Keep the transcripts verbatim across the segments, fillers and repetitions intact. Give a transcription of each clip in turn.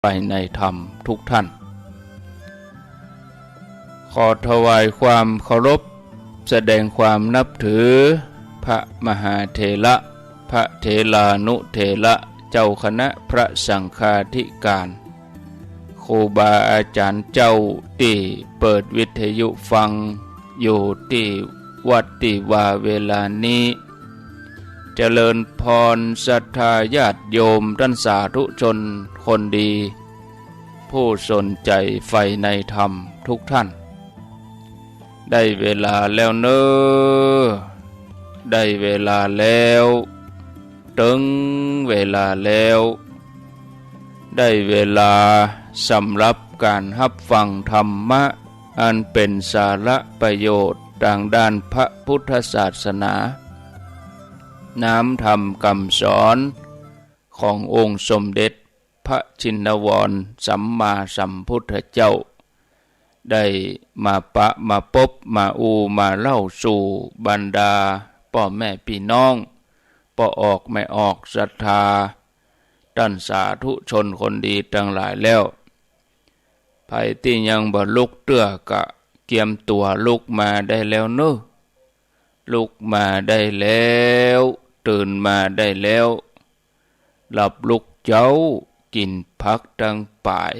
ไปในธรรมทุกท่าน ขอถวายความเคารพ แสดงความนับถือ พระมหาเถระ พระเถรานุเถระ เจ้าคณะพระสังฆาธิการ ครูบาอาจ๋ารย์เจ้าตี้เปิดวิทยุฟังอยู่ตี้วัดตี้วาเวลานี้ เจริญพรศรัทธาญาติโยมต้านสาธุชนคนดี ผู้สนใจ๋ใฝ่ในธรรมทุกท่าน ได้เวลาแล้วเน่อ ได้เวลาแล้ว เถิงเวลาแล้ว ได้เวลาสำหรับก๋านฮับฟังธรรมะ อันเป๋นสาระประโยชน์ตางด้านพระพุทธศาสนา น้ำธรรมกำสอนขององค์สมเด็จพระชินวรสัมมาสัมพุทธเจ้า ได้มาปะมาปบมาอู้มาเล่าสู่บรรดาป้อแม่ปี้น้อง ป้อออกแม่ออกศรัทธา ต้านสาธุชนคนดีตังหลายแล้ว ใผตี้ยังบ่ลุกเตื้อก็เกียมตั๋วลุกมาได้แล้วเน่อ ลุกมาได้แล้ว ตื่นมาได้แล้ว หลับลุกเจ๊า กิ๋นผักตังป๋าย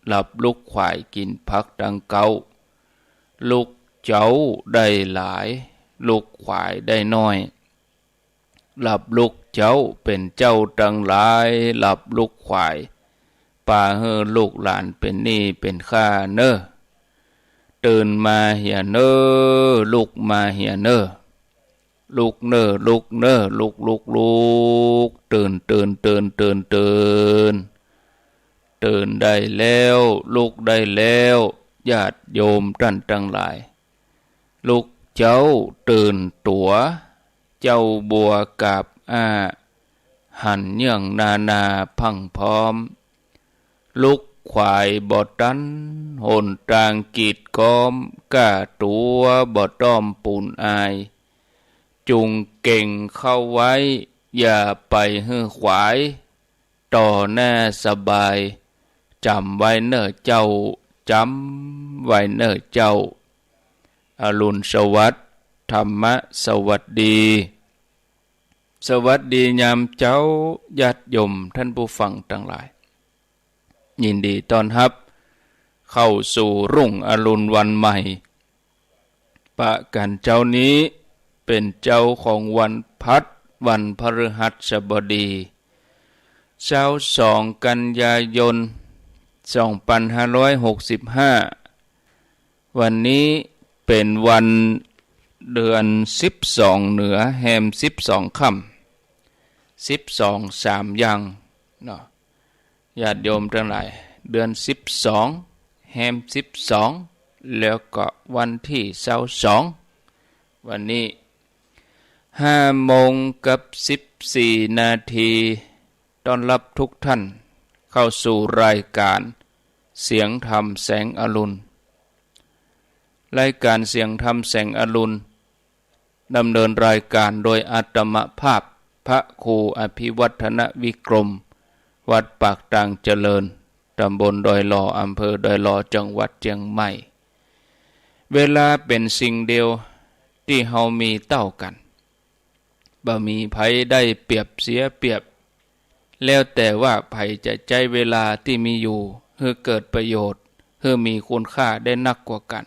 หลับลุกขวาย กิ๋นผักตังเก๊า ลุกเจ๊าได้หลาย ลุกขวายได้น้อย หลับลุกเจ๊าเป๋นเจ้าตังหลาย หลับลุกขวาย ปาหื้อลูกหลานเป๋นหนี้เป๋นข้าเน่อ ตื่นมาเหียเน่อ ลุกมาเหียเน่อ ลุกเน่อ ลุกเน่อ ลุก ลุก ลุก ตื่น ตื่น ตื่น ตื่น ตื่น ตื่นได้แล้ว ลุกได้แล้ว ญาติโยมต้านตังหลาย ลุกเจ๊าตื่นตั๋ว เจ๊าบัวกาบอ้า หันเยื่องนานาพรั่งพร้อม ลุกขวายบ่ตัน หนตางกีดก๊อม ก้าตั๋วบ่ต้อมปูนอาย จุ่งเก่งเข้าไว้ อย่าไปหื้อขวาย ต่อหน้าสบาย จ๋ำไว้เน่อเจ้า จ๋ำไว้เน่อเจ้า อรุณสวัสดิ์ ธรรมะสวัสดี สวัสดียามเจ๊า ญาติโยมต้านผู้ฟังตังหลาย ยินดีต้อนฮับเข้าสู่รุ่งอรุณวันใหม่ ปะกั๋นเจ๊านี้เป๋นเจ๊าของวันพัด วันพฤหัสบดี ซาวสองกันยายน สองปันห้าร้อยหกสิบห้า วันนี้เป๋นวันเดือนสิบสองเหนือ แฮมสิบสองค่ำ สิบสองสามยังเนาะ ญาติโยมตังหลาย เดือนสิบสอง แฮมสิบสอง แล้วก็วันตี้ซาวสอง วันนี้ ห้าโมงกับสิบสี่นาที ต้อนฮับทุกท่านเข้าสู่รายก๋านเสียงธรรมแสงอรุณ รายก๋านเสียงธรรมแสงอรุณ ดำเนินรายก๋านโดยอาตมาภาพ พระครูอภิวัฒนวิกรม วัดปากตางเจริญ ตำบลดอยหล่อ อำเภอดอยหล่อ จังหวัดเจียงใหม่ เวลาเป๋นสิ่งเดียวตี้เฮามีเต้ากั๋น บ่มีใผได้เปรียบเสียเปรียบ แล้วแต่ว่าใผจะใจ๊เวลาตี้มีอยู่หื้อเกิดประโยชน์ หื้อมีคุณค่าได้นักกว่ากั๋น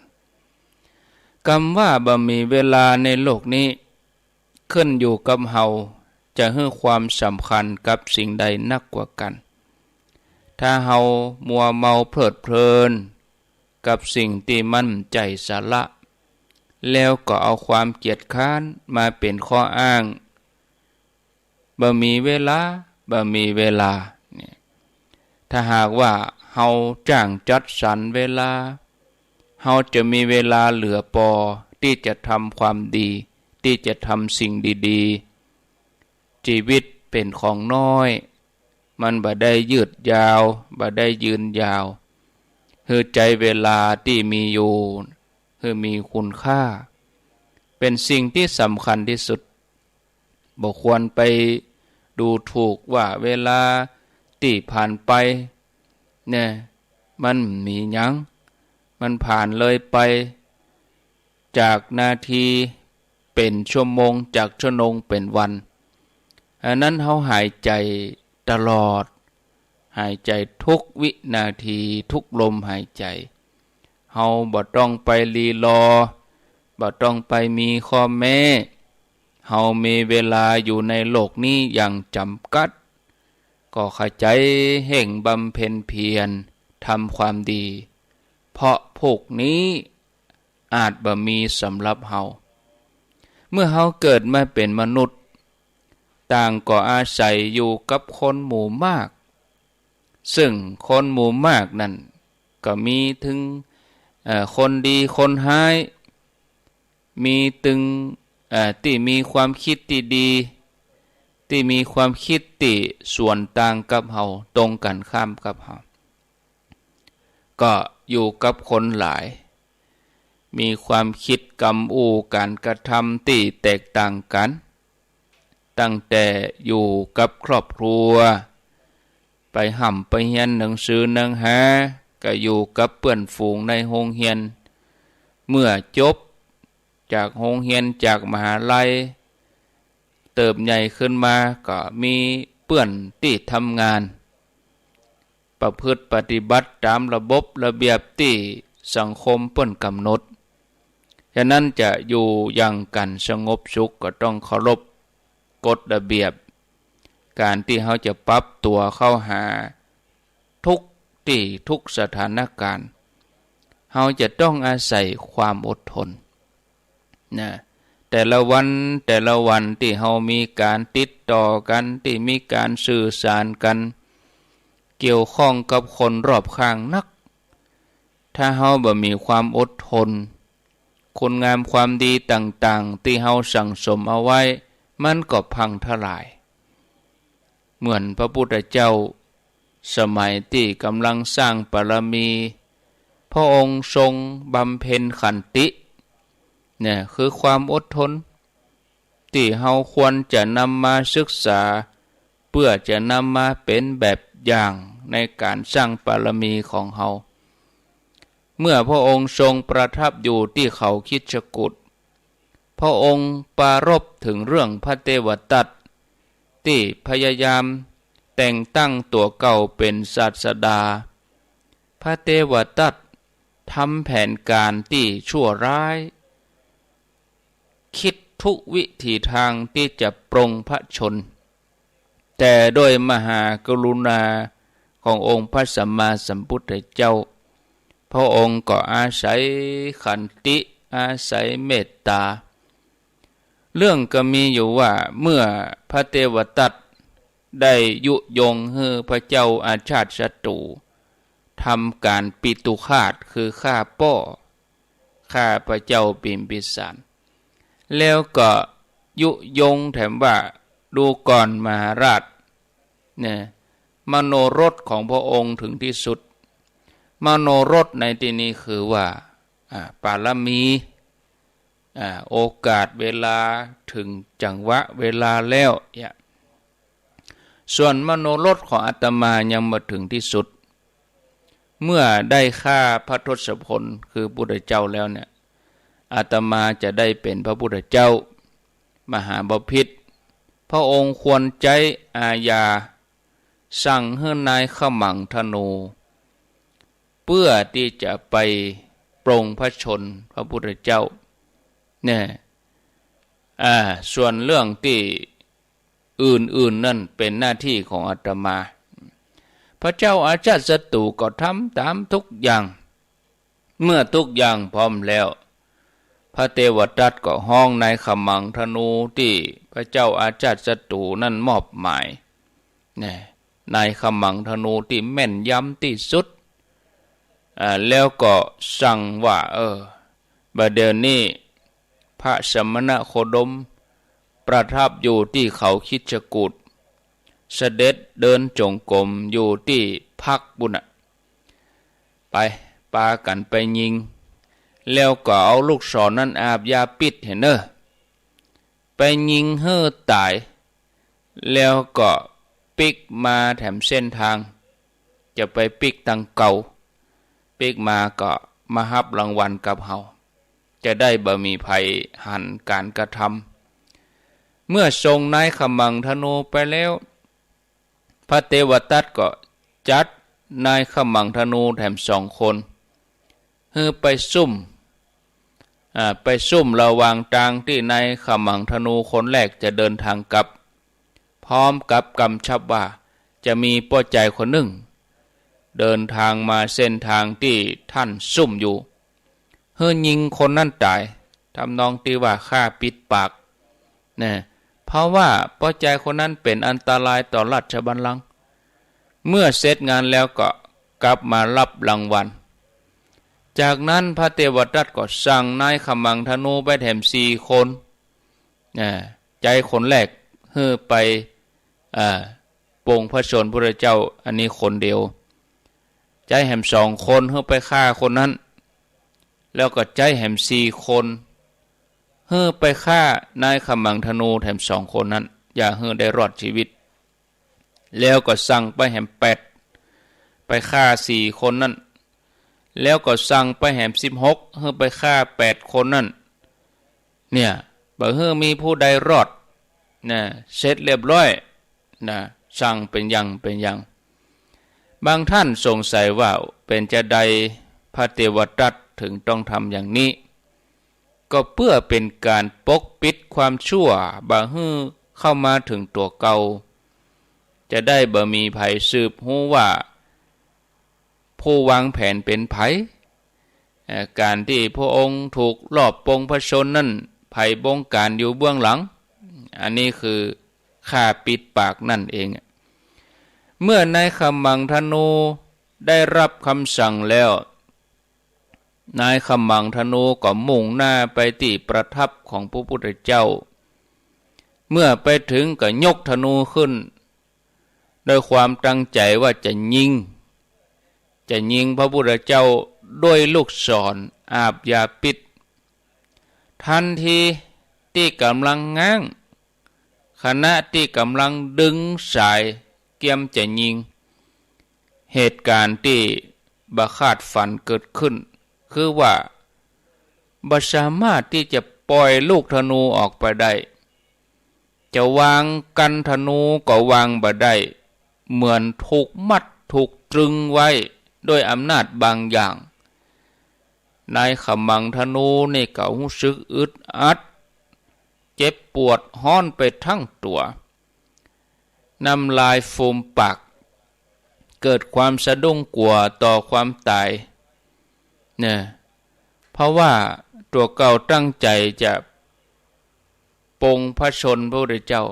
กำว่าบ่มีเวลาในโลกนี้ ขึ้นอยู่กับเฮาจะหื้อความสำคัญกับสิ่งใดนักกว่ากั๋น ถ้าเฮามัวเมาเพลิดเพลินกับสิ่งตี้มันใจ้สาระ แล้วก็เอาความเกียจคร้านมาเป๋นข้ออ้าง บ่มีเวลา บ่มีเวลา เนี่ย ถ้าหากว่าเฮาจ้างจัดสรรเวลา เฮาจะมีเวลาเหลือปอตี้จะทำความดี ตี้จะทำสิ่งดีๆ จีวิตเป๋นของน้อย มันบ่ได้ยืดยาว บ่ได้ยืนยาว หื้อใจ๊เวลาตี้มีอยู่ หื้อมีคุณค่า เป๋นสิ่งตี้สำคัญตี้สุด บ่ควรไปดูถูกว่าเวลาตี้ผ่านไป เนี่ย มันบ่มีหยัง มันผ่านเลยไป จากนาทีเป๋นชั่วโมง จากชั่วโมงเป๋นวัน อันนั้นเฮาหายใจ๋ตลอด หายใจ๋ทุกวินาที ทุกลมหายใจ๋ เฮาบ่ต้องไปรีรอ บ่ต้องไปมีข้อแม้ เฮามีเวลาอยู่ในโลกนี้อย่างจ๋ำกัด ก็ขยันเฮ่งบำเพ็ญเพียรทำความดี เพราะพวกนี้อาจบ่มีสำหรับเฮา เมื่อเฮาเกิดมาเป๋นมนุษย์ ต่างก็อาศัยอยู่กับคนหมู่มาก ซึ่งคนหมู่มากนั้นก็มีตึง เอ่อ คนดีคนฮ้าย มีตึง เอ่อ ตี้มีความกึ๊ดตี้ดี ตี้มีความกึ๊ดตี้สวนต่างกับเฮา ตรงกั๋นข้ามกับเฮา ก็อยู่กับคนหลาย มีความกึ๊ดกำอู้ก๋านกระทำตี้แตกต่างกั๋น ตั้งแต่อยู่กับครอบครัว ไปฮ่ำไปเฮียนหนังสือหนังหา ก็อยู่กับเปื้อนฝูงในโฮงเฮียน เมื่อจบจากโฮงเฮียนจากมหาลัย เติบใหญ่ขึ้นมาก็มีเปื้อนตี้ทำงาน ประพฤติปฏิบัติต๋ามระบบระเบียบตี้สังคมเปิ้นก๋ำหนด ฉะนั้นจะอยู่อย่างกั๋นสงบสุขก็ต้องเคารพกฎระเบียบ ก๋านตี้เฮาจะปรับตั๋วเข้าหาทุกตี้ทุกสถานก๋ารณ์ เฮาจะต้องอาศัยความอดทน นะ แต่ละวันแต่ละวันตี้เฮามีก๋านติดต่อกั๋น ตี้มีก๋านสื่อสารกั๋น เกี่ยวข้องกับคนรอบข้างนัก ถ้าเฮาบ่มีความอดทน คุณงามความดีต่างๆ ตี้เฮาสั่งสมเอาไว้ มันก็พังทลาย เหมือนพระพุทธเจ้า สมัยตี้ก่ำลังสร้างบารมี พระองค์ทรงบำเพ็ญขันติ เนี่ย คือความอดทน ตี้เฮาควรจะนำมาศึกษา เปื้อจะนำมาเป๋นแบบอย่างในก๋านสร้างบารมีของเฮา เมื่อพระองค์ทรงประทับอยู่ตี้เขาคิชกูฏ พระองค์ปรารภเถิงเรื่องพระเทวทัตตี้พยายามแต่งตั้งตั๋วเก่าเป๋นศาสดา พระเทวทัตทำแผนก๋านตี้ชั่วร้าย กึ๊ดทุกวิถีตางตี้จะปลงพระชนม์ แต่ด้วยมหากรุณาขององค์พระสัมมาสัมพุทธเจ้า พระองค์ก็อาศัยขันติ อาศัยเมตต๋า เรื่องก็มีอยู่ว่าเมื่อพระเทวทัตได้ยุยงหื้อพระเจ้าอาชาติศัตรู๋ทำก๋านปิตุฆาต คือฆ่าป้อ ฆ่าพระเจ้าพิมพิสาร แล้วก็ยุยงแถมว่า ดูก่อนมหาราช เนี่ย มโนรสของพระองค์เถิงตี้สุด มโนรสในตี้นี้คือว่า อ่า บารมี อ่า โอกาสเวลาเถิงจังหวะเวลาแล้วเนี่ย ส่วนมโนรสของอาตมายังบ่เถิงตี้สุด เมื่อได้ฆ่าพระทศพล คือพุทธเจ้าแล้วเนี่ย อาตมาจะได้เป๋นพระพุทธเจ้า มหาบพิตร พระองค์ควรใจ๊อาญา สั่งหื้อนายขมังธนู เปื้อตี้จะไปปลงพระชนม์พระพุทธเจ้า เนี่ย อ่า ส่วนเรื่องตี้อื่นๆ นั่นเป๋นหน้าตี้ของอาตมา พระเจ้าอาชาติศัตรู๋ก็ทำต๋ามทุกอย่าง เมื่อทุกอย่างพร้อมแล้ว พระเทวทัตก็ฮ้องนายขมังธนูตี้พระเจ้าอาชาติศัตรู๋นั่นมอบหมาย เนี่ย นายขมังธนูตี้แม่นยำตี้สุด อ่า แล้วก็สั่งว่า เออ บ่าเดี่ยวนี้ พระสมณโคดมประทับอยู่ตี้เขาคิชกูฏ เสด็จเดินจงกรมอยู่ตี้พักปู้นน่ะ ไป ปากั๋นไปยิง แล้วก็เอาลูกศรนั้นอาบยาพิษเหียเน่อ ไปยิงหื้อต๋าย แล้วก็ปิ๊กมาแถมเส้นตาง จะไปปิ๊กตังเก่า ปิ๊กมาก็มาฮับรางวัลกับเฮา จะได้บ่มีใผหันก๋านกระทำ เมื่อส่งนายขมังธนูไปแล้ว พระเตวทัตก็จัดนายขมังธนูแถมสองคน หื้อไปซุ่ม อ่า ไปซุ่มระหว่างตางตี้นายขมังธนูคนแรกจะเดินทางกลับ พร้อมกับกำชับว่าจะมีป้อจายคนนึ่ง เดินทางมาเส้นตางตี้ต้านซุ่มอยู่ หื้อยิงคนนั้นต๋าย ทำนองตี้ว่าฆ่าปิดปาก นะ เพราะว่าป้อจายคนนั้นเป๋นอันตรายต่อราชบัลลังก์ เมื่อเสร็จงานแล้วก็กลับมาฮับรางวัล จากนั้นพระเตวทัตก็สั่งนายขมังธนูไปแถมสี่คน นะ ใจ๊คนแรกหื้อไป อ่า ปงพระชนม์พุทธเจ้า อันนี้คนเดียว ใจ๊แหมสองคนหื้อไปฆ่าคนนั้น แล้วก็ใจ๊แหมสี่คนหื้อไปฆ่านายขมังธนูแถมสองคนนั้น อย่าหื้อได้รอดชีวิต แล้วก็สั่งไปแหมแปด ไปฆ่าสี่คนนั้น แล้วก็สั่งไปแหมสิบหก หื้อไปฆ่าแปดคนนั้น เนี่ย บ่หื้อมีผู้ใดรอด นะ เสร็จเรียบร้อย นะ สั่งเป๋นอย่างเป๋นอย่าง บางท่านสงสัยว่าเป๋นจาใดพระเตวทัตถึงต้องทำอย่างนี้ ก็เพื่อเป๋นก๋านปกปิดความชั่วบ่หื้อเข้ามาเถิงตั๋วเก่า จะได้บ่มีใผสืบฮู้ว่าผู้วางแผนเป๋นใผ เอ่อ ก๋านตี้พระองค์ถูกลอบปงพระชนม์นั้น ใผบงก๋านอยู่เบื้องหลัง อันนี้คือฆ่าปิดปากนั่นเอง เมื่อนายขมังธนูได้ฮับกำสั่งแล้ว นายขมังธนูก็มุ่งหน้าไปตี้ประทับของพระพุทธเจ้า เมื่อไปเถิงก็ยกธนูขึ้น ด้วยความตั้งใจ๋ว่าจะยิง จะยิงพระพุทธเจ้าด้วยลูกศรอาบยาพิษ ทันทีตี้ก่ำลังง้าง ขณะตี้ก่ำลังดึงสายเกียมจะยิง เหตุก๋ารณ์ตี้บ่คาดฝันเกิดขึ้น คือว่าบ่สามารถตี้จะป่อยลูกธนูออกไปได้ จะวางกัณฑ์ธนูก็วางบ่ได้ เหมือนถูกมัดถูกตรึงไว้ด้วยอำนาจบางอย่าง นายขมังธนูนี่ก็ฮู้สึกอึดอัด เจ็บปวดฮ้อนไปตึงตั๋ว น้ำลายฟูมปาก เกิดความสะดุ้งกั๋วต่อความต๋าย เนี่ย เพราะว่าตั๋วเก่าตั้งใจ๋จะปงพระชนม์พระพุทธเจ้า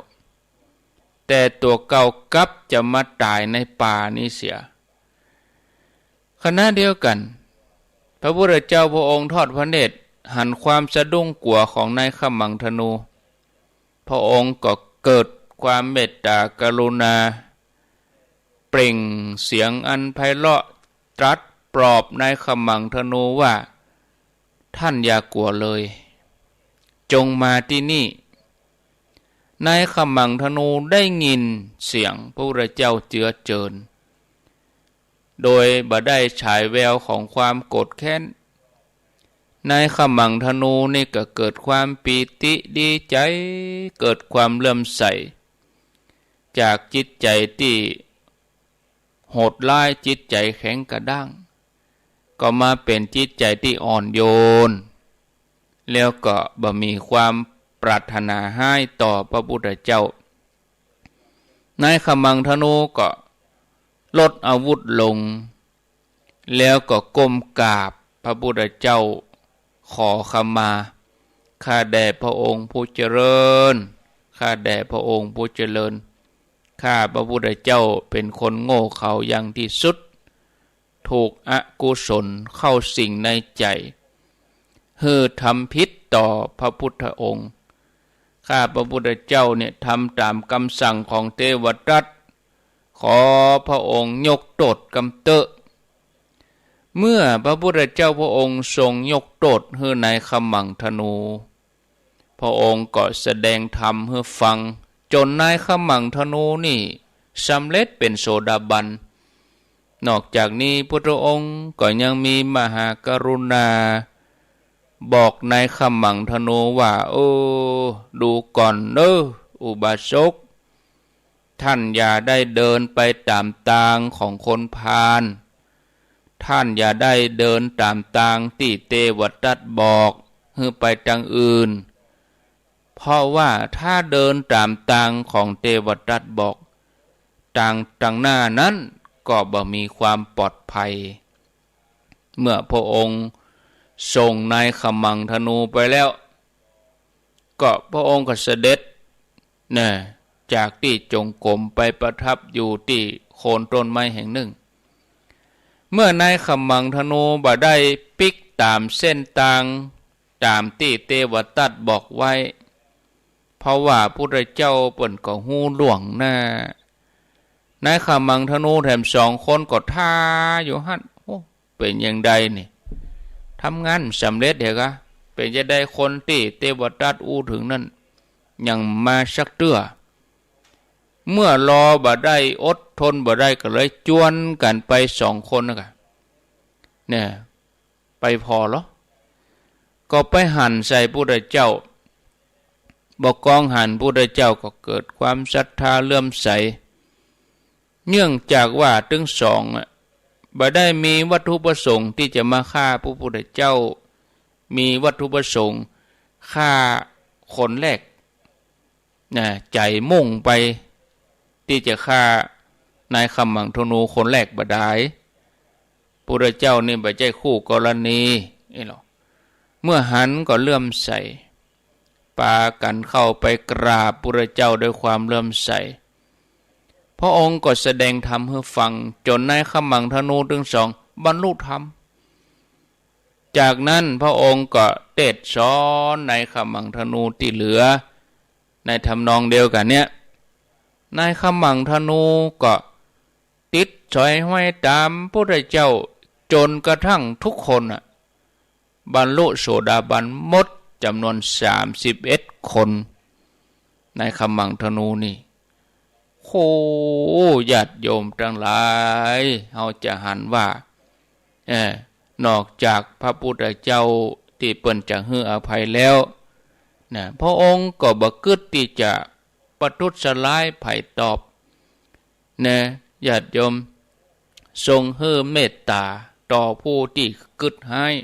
แต่ตั๋วเก่ากลับจะมาต๋ายในป่านี้เสีย ขณะเดียวกั๋น พระพุทธเจ้าพระองค์ทอดพระเนตรหันความสะดุ้งกั๋วของนายขมังธนู พระองค์ก็เกิดความเมตตากรุณา เปล่งเสียงอันไพเราะตรัสปลอบนายขมังธนูว่า ท่านอย่ากั๋วเลย จงมาตี้นี่ นายขมังธนูได้ยินเสียงพระพุทธเจ้าเจือเจิญ โดยบ่ได้ฉายแววของความโกรธแค้น นายขมังธนูนี่ก็เกิดความปีติดีใจ๋ เกิดความเลื่อมใส จากจิตใจ๋ตี้โหดร้าย จิตใจ๋แข็งกระด้าง ก็มาเป๋นจิตใจ๋ตี้อ่อนโยน แล้วก็บ่มีความปรารถนาฮ้ายต่อพระพุทธเจ้า นายขมังธนูก็ลดอาวุธลง แล้วก็ก้มกราบพระพุทธเจ้า ขอขมา ข้าแด่พระองค์ผู้เจริญ ข้าแด่พระองค์ผู้เจริญ ข้าพระพุทธเจ้าเป๋นคนโง่เขลาอย่างตี้สุด ถูกอกุศลเข้าสิงในใจ๋ หื้อทำผิดต่อพระพุทธองค์ ข้าพระพุทธเจ้าเนี่ยทำต๋ามกำสั่งของเตวทัต ขอพระองค์ยกโต้ษกำเต๊อะ เมื่อพระพุทธเจ้าพระองค์ทรงยกโต้ษหื้อนายขมังธนู พระองค์ก็แสดงธรรมหื้อฟัง จ๋นนายขมังธนูนี่สำเร็จเป๋นโสดาบัน นอกจากนี้พุทธองค์ก็ยังมีมหากรุณา บอกนายขมังธนูว่า โอ้ ดูก่อนเน้อ อุบาสก ท่านอย่าได้เดินไปต๋ามตางของคนพาล ท่านอย่าได้เดินต๋ามตางตี้เตวทัตบอกหื้อไปตางอื่น เพราะว่าถ้าเดินต๋ามตางของเตวทัตบอก ตาง ตางหน้านั้นก็บ่มีความปลอดภัย เมื่อพระองค์ส่งนายขมังธนูไปแล้ว ก็พระองค์ก็เสด็จ นะ จากตี้จงกรมไปประทับอยู่ตี้โคนต้นไม้แห่งหนึ่ง เมื่อนายขมังธนูบ่ได้ปิ๊กต๋ามเส้นตาง ต๋ามตี้เตวทัตบอกไว้ เพราะว่าพุทธเจ้าเปิ้นก็ฮู้ล่วงหน้า นายขมังธนูแถมสองคนก็ถ่าอยู่หั้น โอ้ เป๋นจาใดนี่ ทำงานบ่สำเร็จเหียกา เป๋นจาใดคนตี้เตวทัตอู้เถิงนั้น ยังบ่มาสักเตื้อ เมื่อรอบ่ได้ อดทนบ่ได้ ก็เลยจวนกั๋นไปสองคนนะกา เนี่ย ไปผ่อลอ ก็ไปหันใส่พุทธเจ้า บ่กองหันพุทธเจ้าก็เกิดความศรัทธาเลื่อมใส เนื่องจากว่าตึงสองอะ บ่ได้มีวัตถุประสงค์ตี้จะมาฆ่าพระพุทธเจ้า มีวัตถุประสงค์ฆ่าคนแรก นะ ใจ๋มุ่งไปตี้จะฆ่านายขมังธนูคนแรกบ่ดาย พุทธเจ้านี่บ่ใจ้คู่กรณี อี้หลอ เมื่อหันก็เลื่อมใส ปากั๋นเข้าไปกราบพุทธเจ้าด้วยความเลื่อมใส พระองค์ก็แสดงธรรมหื้อฟัง จ๋นนายขมังธนูตึงสองบรรลุธรรม จากนั้นพระองค์ก็เตศน์สอนนายขมังธนูตี้เหลือ ในทำนองเดียวกั๋นเนี่ย นายขมังธนูก็ติดสอยห้อยต๋ามพุทธเจ้า จ๋นกระทั่งทุกคนอะ บรรลุโสดาบันหมดจ๋ำนวนสามสิบเอ็ดคน นายขมังธนูนี่ โอ้ ญาติโยมตังหลาย เฮาจะหันว่า เอ่อ นอกจากพระพุทธเจ้าตี้เปิ้นจะหื้ออภัยแล้ว นะ พระองค์ก็บ่กึ๊ดตี้จะประทุษร้ายใผตอบ นะ ญาติโยม ทรงหื้อเมตต๋าต่อผู้ตี้กึ๊ดฮ้าย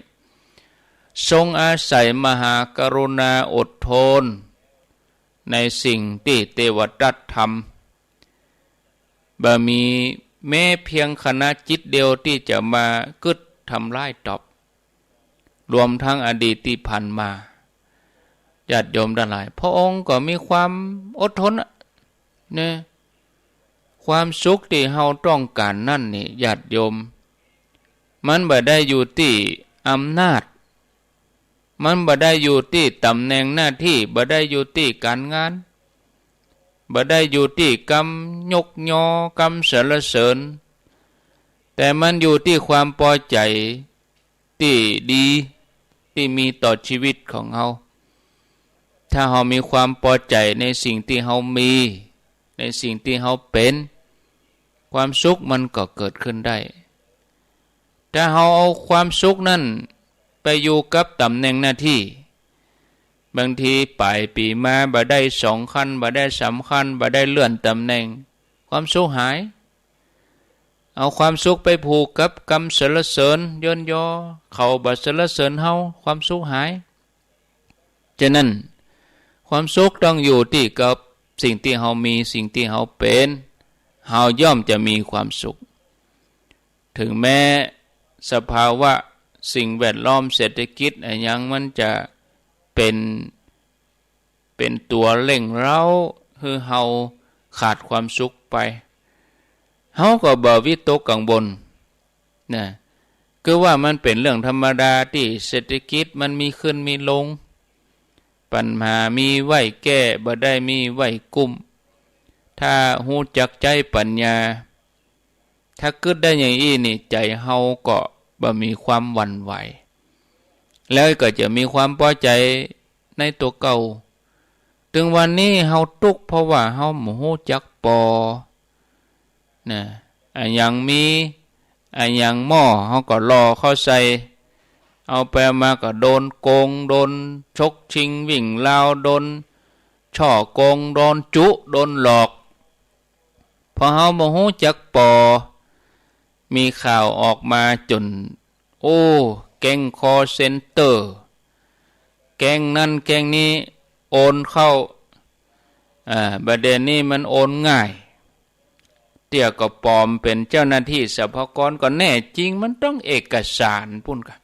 ทรงอาศัยมหากรุณาอดทน ในสิ่งตี้เตวทัตทำ บ่มีแม้เพียงคณะจิตเดียวตี้จะมากึ๊ดทำร้ายตอบ รวมทั้งอดีตตี้ผ่านมา ญาติโยมตังหลาย พระองค์ก็มีความอดทนอะ เนี่ย ความสุขตี้เฮาต้องก๋านนั้นนี่ ญาติโยม มันบ่ได้อยู่ตี้อำนาจ มันบ่ได้อยู่ตี้ต๋ำแหน่งหน้าตี้ บ่ได้อยู่ตี้ก๋านงาน บ่ได้อยู่ตี้กำยกยอ กำสรรเสริญ แต่มันอยู่ตี้ความปอใจ๋ตี้ดี ตี้มีต่อชีวิตของเฮา ถ้าเฮามีความปอใจ๋ในสิ่งตี้เฮามี ในสิ่งตี้เฮาเป๋น ความสุขมันก็เกิดขึ้นได้ ถ้าเฮาเอาความสุขนั้นไปอยู่กับต๋ำแหน่งหน้าตี้ บางทีป๋ายปี๋มาบ่ได้สองขั้น บ่ได้สามขั้น บ่ได้เลื่อนต๋ำแหน่ง ความสุขหาย เอาความสุขไปผูกกับกำสรรเสริญย้อนยอ เขาบ่สรรเสริญเฮา ความสุขหาย ฉะนั้น ความสุขต้องอยู่ตี้กับสิ่งตี้เฮามี สิ่งตี้เฮาเป๋น เฮาย่อมจะมีความสุข ถึงแม้สภาวะสิ่งแวดล้อมเศรษฐกิจอะหยังมันจะเป๋น เป๋นตั๋วเร่งเร้าหื้อเฮาขาดความสุขไป เฮาก็บ่วิตกกังวล นะ คือว่ามันเป๋นเรื่องธรรมดาตี้เศรษฐกิจมันมีขึ้นมีลง ปัญหามีไว้แก้ บ่ได้มีไว้กุ้ม ถ้าฮู้จักใจ๊ปัญญา ถ้ากึ๊ดได้อย่างอี้นี่ ใจ๋เฮาก็บ่มีความหวั่นไหว แล้วก็จะมีความปอใจ๋ในตั๋วเก่า ตึงวันนี้เฮาตุ๊กข์เพราะว่าเฮาบ่ฮู้จักปอ นะ อะหยังมี อะหยังหม้อ เฮาก็หล่อเข้าใส่ เอาไปเอามาก็โดนโกง โดนฉกชิงวิ่งราว โดนฉ้อโกง โดนจุ โดนหลอก พอเฮาบ่ฮู้จักปอ มีข่าวออกมาจ๋น โอ้ แก๊งคอลเซ็นเตอร์ แก๊งนั้นแก๊งนี้ โอนเข้า อ่า บ่าเดี่ยวนี้มันโอนง่าย เตื้อก็ปลอมเป๋นเจ้าหน้าตี้สรรพากร ก็แน่จริงมันต้องเอกสารปู้นกา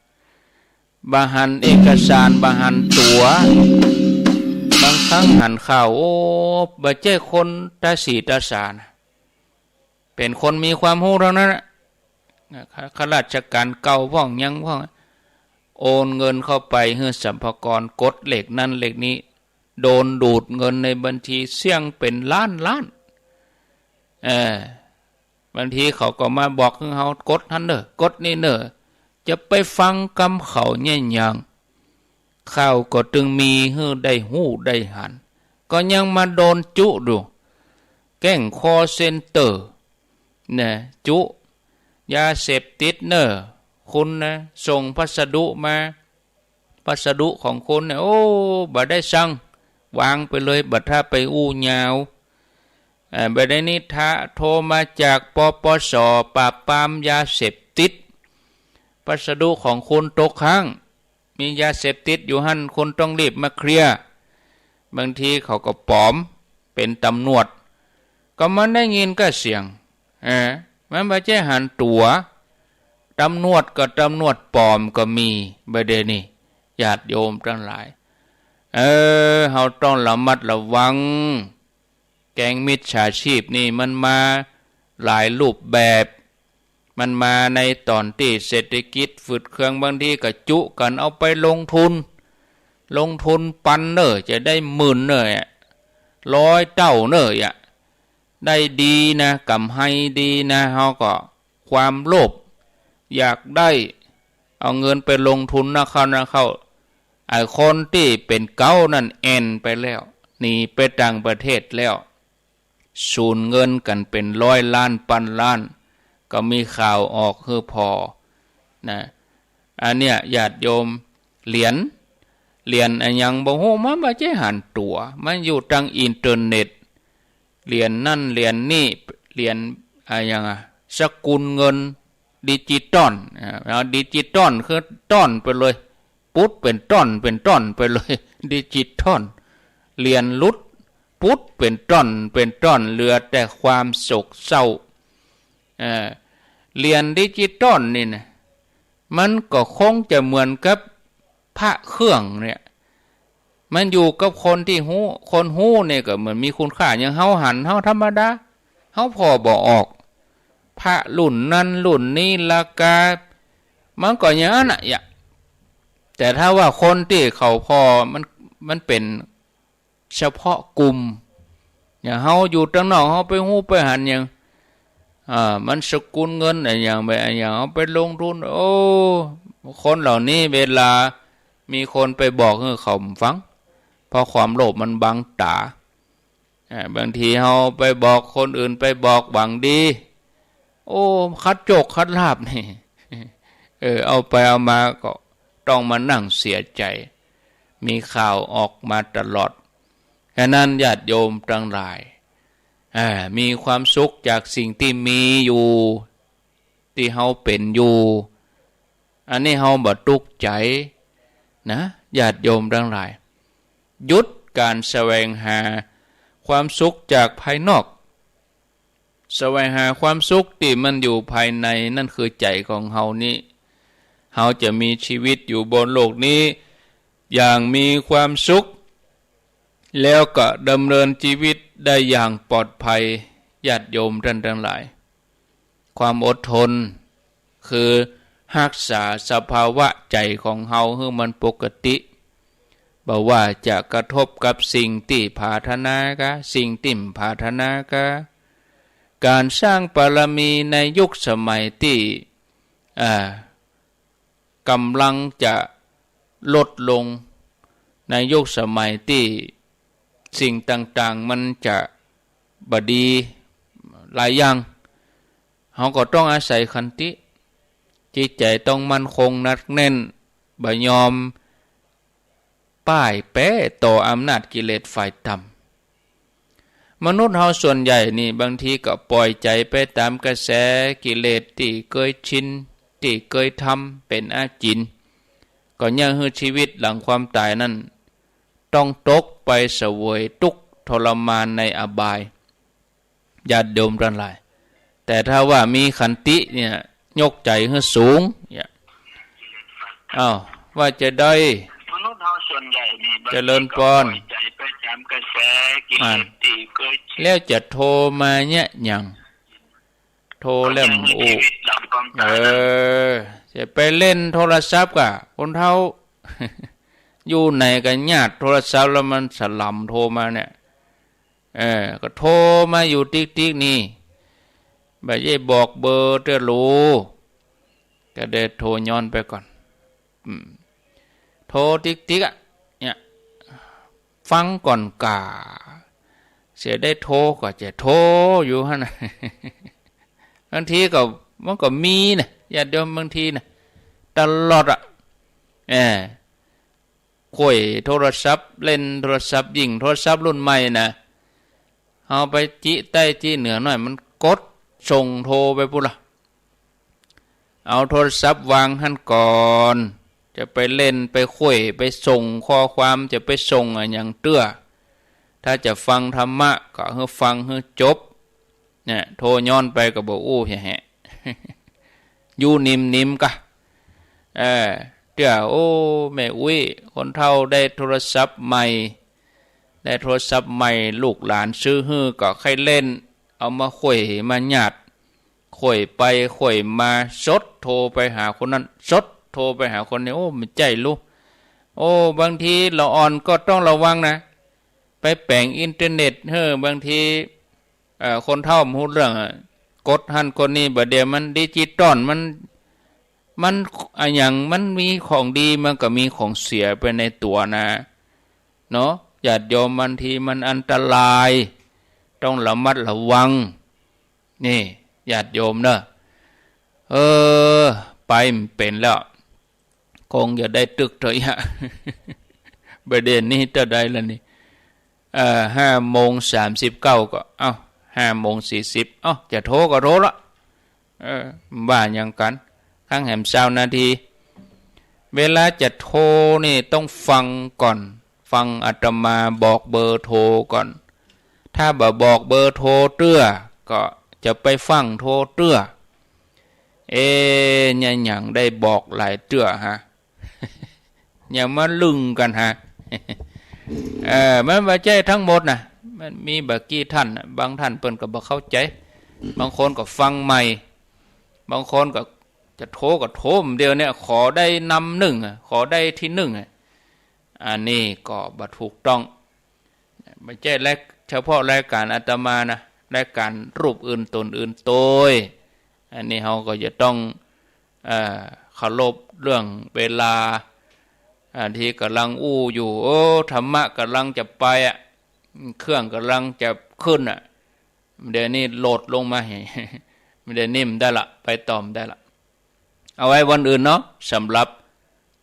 บ่หันเอกสาร บ่หันตั๋ว บางครั้งหันข่าว โอ้ บ่ใจ้คนต๋าสีต๋าสานะ เป๋นคนมีความฮู้เต้านั้นน่ะ ข้าราชก๋านเก่าพ่องหยังพ่อง โอนเงินเข้าไปหื้อสรรพากร กดเลขนั้นเลขนี้ โดนดูดเงินในบัญชีเสี้ยงเป๋นล้านล้าน เออ บางทีเขาก็มาบอกหื้อเฮา กดหั้นเน่อ กดนี่เน่อ จะไปฟังกำเขาเยียะหยัง ข่าวก็ตึงมีหื้อได้ฮู้ได้หัน ก็ยังมาโดนจุดู แก๊งคอลเซ็นเตอร์ นะ จุ ยาเสพติดเน่อ คุณนะ ส่งพัสดุมา พัสดุของคุณเนี่ย โอ้ บ่ได้สั่ง วางไปเลย บ่ถ้าไปอู้ยาว อ่า บ่าเดี่ยวนี้ถ้าโทรมาจาก ปปส ปราบปรามยาเสพติด พัสดุของคุณตกค้าง มียาเสพติดอยู่หั้น คุณต้องรีบมาเคลียร์ บางทีเขาก็ปลอมเป๋นต๋ำรวจ ก็มันได้ยินก้าเสียง เออ มันบ่ใจ้หันตั๋ว ต๋ำรวจก็ต๋ำรวจปลอมก็มี บ่าเดี่ยวนี้ ญาติโยมตังหลาย เออ เฮาต้องระมัดระวัง แก๊งมิจฉาชีพนี่มันมาหลายรูปแบบ มันมาในต๋อนตี้เศรษฐกิจฝืดเคือง บางทีก็จุกั๋นเอาไปลงทุน ลงทุนปันเน่อ จะได้หมื่นเน่อ ร้อยเต้าเน่อ ได้ดีนะ ก๋ำไรดีนะ เฮาก็ ความโลภ อยากได้ เอาเงินไปลงทุนนะเข้านะเข้า ไอ้คนตี้เป๋นเก๊านั้นแอ่นไปแล้ว หนีไปต่างประเทศแล้ว สูญเงินกั๋นเป๋นร้อยล้านปันล้าน ก็มีข่าวออกหื้อผ่อ นะ อันเนี้ยญาติโยม เหรียญ เหรียญอะหยังบ่ฮู้ มันบ่ใจ้หันตั๋ว มันอยู่ตางอินเทอร์เน็ต เหรียญนั่นเหรียญนี่ เหรียญอะหยังอะ สกุลเงินดิจิตอล อ่า เอาดิจิตอลคือต้อนไปเลย ปุ๊ดเป๋นต้อนเป๋นต้อนไปเลย ดิจิตอล เหรียญหลุด ปุ๊ดเป๋นต้อนเป๋นต้อน เหลือแต่ความโศกเศร้า เอ่อ เหรียญดิจิตอลนี่นะ มันก็คงจะเหมือนกับพระเครื่องเนี่ย มันอยู่กับคนตี้ฮู้ คนฮู้เนี่ยก็เหมือนมีคุณค่า อย่างเฮาหัน เฮาธรรมดา เฮาผ่อบ่ออก พระรุ่นนั้นรุ่นนี้ ราคา มันก็อย่างนั้นน่ะ อย่า แต่ถ้าว่าคนตี้เขาผ่อ มัน มันเป๋น เฉพาะกลุ่ม อย่างเฮาอยู่ตางนอก เฮาไปฮู้ไปหันอย่าง อ่า มันสกุลเงินอะหยังไปอะหยัง เอาไปลงทุน โอ้ คนเหล่านี้เวลามีคนไปบอกหื้อเขาบ่ฟัง เพราะความโลภมันบังต๋า อ่า บางทีเฮาไปบอกคนอื่น ไปบอกหวังดี โอ้ ขัดโจคขัดลาภนี่ เออ เอาไปเอามาก็ต้องมานั่งเสียใจ๋ มีข่าวออกมาตลอด ฉะนั้นญาติโยมตังหลาย อ่า มีความสุขจากสิ่งตี้มีอยู่ ตี้เฮาเป๋นอยู่ อันนี้เฮาบ่ตุ๊กใจ๋นะ ญาติโยมตังหลาย หยุดก๋านแสวงหาความสุขจากภายนอก แสวงหาความสุขตี้มันอยู่ภายใน นั่นคือใจ๋ของเฮานี้ เฮาจะมีชีวิตอยู่บนโลกนี้อย่างมีความสุข แล้วก็ดำเนินชีวิตได้อย่างปลอดภัย ญาติโยมต้านตังหลาย ความอดทน คือฮักษาสภาวะใจ๋ของเฮาหื้อมันปกติ บ่ว่าจะกระทบกับสิ่งตี้ผาถนากา สิ่งตี้บ่ผาถนากา ก๋านสร้างบารมีในยุคสมัยตี้ อ่า ก๋ำลังจะลดลง ในยุคสมัยตี้สิ่งต่างๆ มันจะบ่ดีหลายอย่าง เฮาก็ต้องอาศัยขันติ จิตใจ๋ต้องมั่นคงหนักแน่น บ่ยอมป้ายแป๊ต่ออำนาจกิเลสฝ่ายต่ำ มนุษย์เฮาส่วนใหญ่นี่บางทีก็ป่อยใจ๋ไปต๋ามกระแสกิเลสตี้เกยชิน ตี้เกยทำเป๋นอาจิน ก็เยียะหื้อชีวิตหลังความต๋ายนั้นต้องตกไปเสวยตุ๊กข์ทรมานในอบาย ญาติโยมตังหลาย แต่ถ้าว่ามีขันติเนี่ย ยกใจ๋หื้อสูง เนี่ย อ้าว ว่าจะได้ มนุษย์เฮาส่วนใหญ่นี่ เจริญปอน ใจ๋ไปต๋ามกระแสกิเลสตี้เกยชิน แล้วจะโทรมาเยียะหยัง โทรแล้วอู้ เออ จะไปเล่นโทรศัพท์ก่ะ คนเฒ่า อยู่ไหนก็หยาดโทรศัพท์แล้วมันสล่ำโทรมาเนี่ย เออ ก็โทรมาอยู่ติ๊กๆ นี่ บ่ได้บอกเบอร์เตื้อหลู ก็ได้โทรย้อนไปก่อน อืม โทรติ๊กๆ อะ เนี่ย ฟังก่อนก่า เสียได้โทรก็จะโทรอยู่หั้นน่ะ บางทีก็ มันก็มีนะ ญาติโยม บางทีนะ ตลอดอะ เออ ข่วยโทรศัพท์ เล่นโทรศัพท์ ยิ่งโทรศัพท์รุ่นใหม่นะ เฮาไปจิใต้จิเหนือหน่อย มันกดส่งโทรไปปู้นละ เอาโทรศัพท์วางหั้นก่อน จะไปเล่น ไปข่วย ไปส่งข้อความ จะไปส่งอะหยังเตื้อ ถ้าจะฟังธรรมะก็หื้อฟังหื้อจบ เนี่ย โทรย้อนไปก็บ่อู้แหะ อยู่นิ่มๆ ก่ะ เออ เตื้อ โอ้ แม่อุ๊ย คนเฒ่าได้โทรศัพท์ใหม่ ได้โทรศัพท์ใหม่ ลูกหลานซื้อหื้อก็ใค่เล่น เอามาข่วยมาหยาด ข่วยไปข่วยมา สดโทรไปหาคนนั้น สดโทรไปหาคนนี้ โอ้ บ่ใจ้ลู โอ้ บางทีละอ่อนก็ต้องระวังนะ ไปแป๋งอินเทอร์เน็ต เฮ้อ บางที เอ่อ คนเฒ่าบ่ฮู้เรื่องอะ กดหั้นกดนี่ บ่าเดี่ยวมันดิจิตอล มัน มันอะหยัง มันมีของดี มันก็มีของเสียไปในตั๋วนะ เนาะ ญาติโยม บางทีมันอันตราย ต้องระมัดระวัง นี่ ญาติโยมเนาะ เออ ไปบ่เป๋นแล้ว คงจะได้ตึกเถาะยะ บ่าเดี่ยวนี้เต้าใดละนี่ เอ่อ ห้าโมงสามสิบเก้าก็ เอ้า ห้าโมงสี่สิบ เอ้า จะโทรก็โทรละ เออ บ่าหยังกั๋น คังแหมซาวนาที เวลาจะโทรนี่ต้องฟังก่อน ฟังอาตมาบอกเบอร์โทรก่อน ถ้าบ่บอกเบอร์โทรเตื้อ ก็จะไปฟั่งโทรเตื้อ เอ๊ะ เนี่ย หยังได้บอกหลายเตื้อฮะ อย่ามาลึงกั๋นฮะ เออ มันบ่ใจ้ทั้งหมดนะ มันมีบ่ากี่ท่านน่ะ บางท่านเปิ้นก็บ่เข้าใจ๋ บางคนก็ฟังใหม่ บางคนก็จะโทรก็โทรเดี๋ยวเนี่ย ขอได้นำหนึ่งอะ ขอได้ตี้หนึ่งอะ อันนี้ก็บ่ถูกต้อง บ่ใจ้ราย เฉพาะรายก๋านอาตมานะ รายก๋านรูปอื่นต๋นอื่นโตย อันนี้เฮาก็จะต้อง เอ่อ เคารพเรื่องเวลา อ่า ตี้ก่ำลังอู้อยู่ โอ้ ธรรมะก่ำลังจะไปอะ เครื่องก่ำลังจะขึ้นอะ บ่าเดี่ยวนี้โหลดลงมาหื้อ บ่าเดี่ยวนี้บ่ได้ละ ไปต่อบ่ได้ละ เอาไว้วันอื่นเนาะ สำหรับ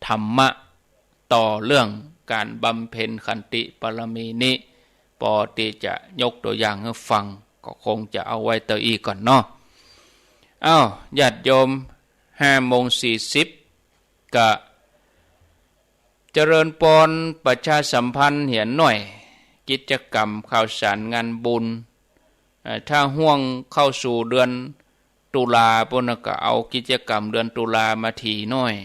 ธรรมะต่อเรื่องก๋านบำเพ็ญขันติบารมีนี้ ปอตี้จะยกตั๋วอย่างหื้อฟัง ก็คงจะเอาไว้เต้าอี้ก่อนเนาะ อ้าว ญาติโยม ห้าโมงสี่สิบ ก็เจริญปอนประชาสัมพันธ์เหียหน่อย กิจกรรมข่าวสารงานบุญ เอ่อ ถ้าฮ่วงเข้าสู่เดือนตุลาปู้นน่ะ ก็เอากิจกรรมเดือนตุลามาถี่หน่อย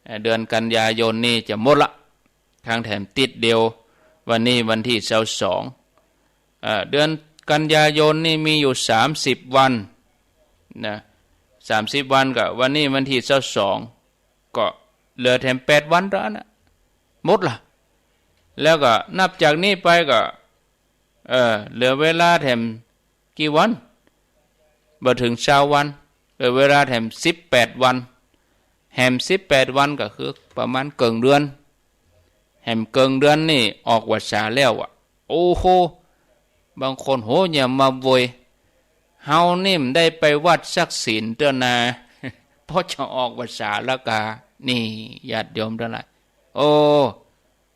เอ่อ เดือนกันยายนนี่จะหมดละ คังแถมติดเดียว วันนี้วันตี้ซาวสอง เอ่อ เดือนกันยายนนี่มีอยู่สามสิบวันนะ สามสิบวันก็วันนี้วันตี้ซาวสอง ก็เหลือแถมแปดวันเต้าอั้นน่ะ หมดละ แล้วก็นับจากนี้ไปก็ เอ่อ เหลือเวลาแถมกี่วัน บ่เถิงซาววัน เหลือเวลาแถมสิบแปดวัน แหมสิบแปดวันก็คือประมาณเกิ่งเดือน แหมเกิ่งเดือนนี่ออกวรรษาแล้วอะ โอ้โห บางคน โห อย่ามาโวย เฮานี่บ่ได้ไปวัดสักศีลเตื้อนา เพราะจะออกพรรษาแล้วกา นี่ ญาติโยมตังหลาย โอ้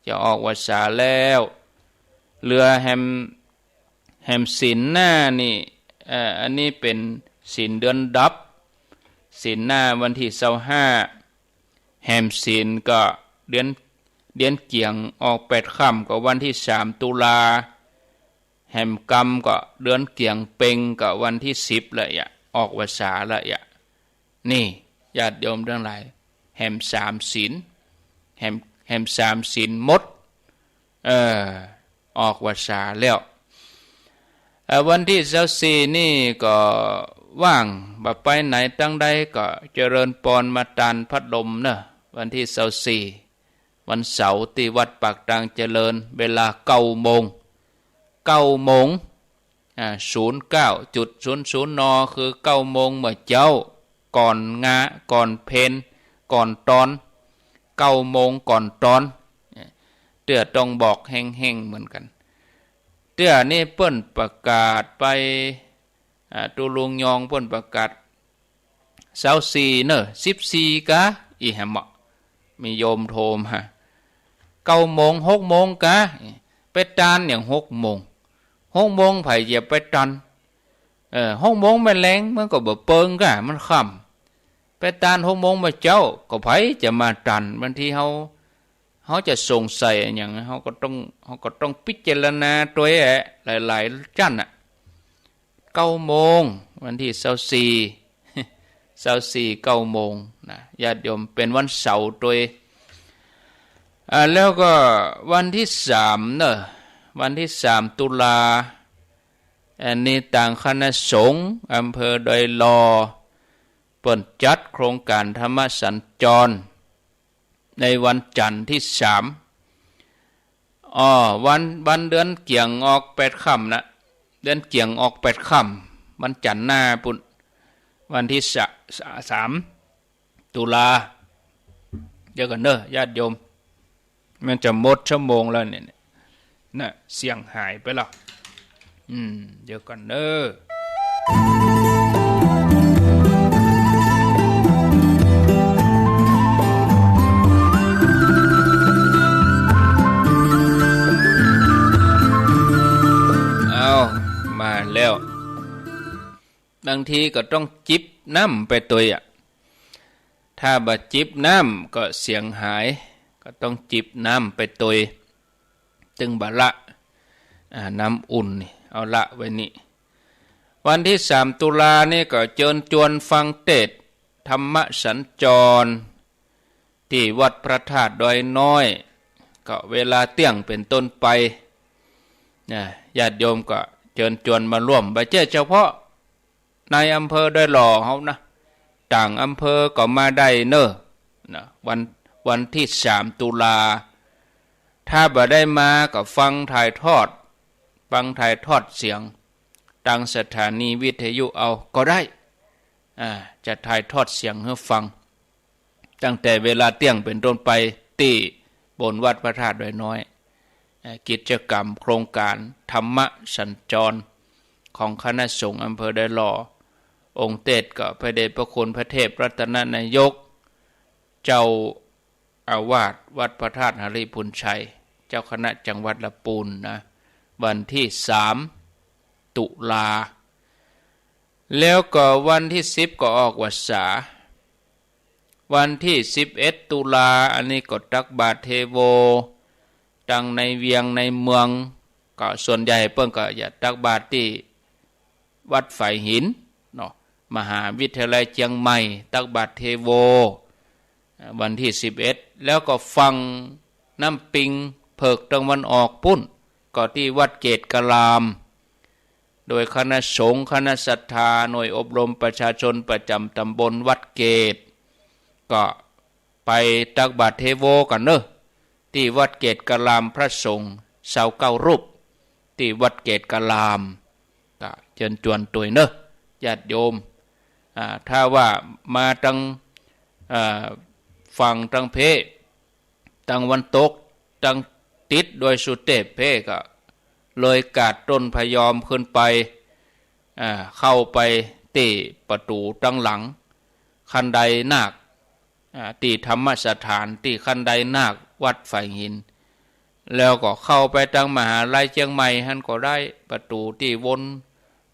จะออกพรรษาแล้ว เหลือแหม แหมศีลหน้านี่ เอ่อ อันนี้เป๋นศีลเดือนดับ ศีลหน้าวันตี้ซาวห้า แหมศีลก็เดือน เดือนเกี่ยงออกแปดค่ำก็วันตี้สามตุลา แหมกำก็เดือนเกี่ยงเป็งก็วันตี้สิบละเยียะ ออกพรรษาละเยียะ นี่ ญาติโยมตังหลาย แหมสามศีล แหม แหมสามศีลหมด เออ ออกพรรษาแล้ว เอ่อ วันตี้ซาวสี่นี่ก็ว่าง บ่ไปไหนตังใดก็เจริญปอนมาตานพัดลมเนาะ วันตี้ซาวสี่ วันเสาร์ตี้วัดปากตางเจริญ เวลาเก้าโมง เก้าโมง อ่า ศูนย์เก้าจุดศูนย์ศูนย์ น คือเก้าโมงเมื่อเจ๊า ก่อนงา ก่อนเพล ก่อนตอน เก้าโมงก่อนตอน เตื้อต้องบอกแห้งๆ เหมือนกั๋น เตื้อนี่เปิ้นประกาศไป อ่า ตุ๊ลุงยองเปิ้นประกาศ ซาวสี่เน่อ สิบสี่กา อี้แหมเมาะ มีโยมโทรมา เก้าโมง หกโมงกา ไปตานอย่างหกโมง หกโมงใผจะไปตาน เออ หกโมงแม่แลงมันก็บ่เปิงกา มันค่ำ ไปตานหกโมงเมื่อเจ๊า ก็ใผจะมาตาน บางทีเฮา เฮาจะสงสัยอะหยัง เฮาก็ต้อง เฮาก็ต้องพิจารณาตวยแหละ หลายๆ จั้นน่ะ เก้าโมง วันตี้ซาวสี่ ซาวสี่ เก้าโมงนะ ญาติโยม เป๋นวันเสาร์ตวย อ่า แล้วก็วันตี้สามเน่อ วันตี้สามตุลา อันนี้ตางคณะสงฆ์อำเภอดอยหล่อ เปิ้นจัดโครงก๋านธรรมสัญจร ในวันจันทร์ตี้สาม อ้อ วัน วันเดือนเกี่ยงออกแปดค่ำนะ เดือนเกี่ยงออกแปดค่ำ วันจันทร์หน้าปู้น วันตี้สะ สะ สามตุลา เดี๋ยวก่อนเน่อ ญาติโยม มันจะหมดชั่วโมงแล้วเนี่ย น่ะ เสียงหายไปละ อืม เดี๋ยวก่อนเน่อ เอา มาแล้ว บางทีก็ต้องจิบน้ำไปตวยอะ ถ้าบ่จิบน้ำก็เสียงหาย ก็ต้องจิบน้ำไปตวย ตึงบ่ละ อ่า น้ำอุ่นนี่ เอาละไว้นี่ วันตี้สามตุลานี่ก็เจิญจวนฟังเตสน์ธรรมสัญจร ตี้วัดพระธาตุดอยน้อย ก็เวลาเตี้ยงเป๋นต้นไป นะ ญาติโยมก็เจิญจวนมาร่วม บ่ใจ้เฉพาะในอำเภอดอยหล่อเฮานะ ต่างอำเภอก็มาได้เน่อ นะ วัน วันตี้สามตุลา ถ้าบ่ได้มาก็ฟังถ่ายทอด ฟังถ่ายทอดเสียง ตางสถานีวิทยุเอาก็ได้ อ่า จะถ่ายทอดเสียงหื้อฟัง ตั้งแต่เวลาเตี้ยงเป๋นต้นไป ตี้บนวัดพระธาตุดอยน้อย เอ่อ กิจกรรมโครงก๋านธรรมสัญจร ของคณะสงฆ์อำเภอดอยหล่อ องค์เตสน์ก็พระเดชพระคุณพระเทพรัตนนายก เจ้าอาวาสวัดพระธาตุหริภุญชัย เจ้าคณะจังหวัดละปูนนะ วันตี้สามตุลา แล้วก็วันตี้สิบก็ออกพรรษา วันตี้สิบเอ็ดตุลา อันนี้ก็ตักบาตรเทโว ตังในเวียงในเมือง ก็ส่วนใหญ่เปิ้นก็จะตักบาตรตี้วัดฝายหินเนาะ มหาวิทยาลัยเจียงใหม่ ตักบาตรเทโว อ่า วันตี้สิบเอ็ด แล้วก็ฟังน้ำปิงเผิกตะวันออกปู้น ก็ตี้วัดเกตุกะลาม โดยคณะสงฆ์ คณะศรัทธา หน่วยอบรมประชาชนประจ๋ำต๋ำบลวัดเกตุ ก็ไปตักบาตรเทโวกั๋นเน่อ ตี้วัดเกตุกะลาม พระสงฆ์ซาวเก้ารูป ตี้วัดเกตุกะลาม ก็เจิญจวนตวยเน่อ ญาติโยม อ่า ถ้าว่ามาตัง อ่า ฝั่งตังเพ ตังวันตก ตังติดดอยสุเตพเพก็เลยกาดต้นพะยอมขึ้นไป อ่า เข้าไปตี้ประตู๋ตังหลัง ข คันไดนาค อ่า ตี้ธรรมสถาน ตี้คันไดนาค วัดฝายหิน แล้วก็เข้าไปตังมหาลัยเจียงใหม่หั้นก็ได้ ประตู๋ตี้วน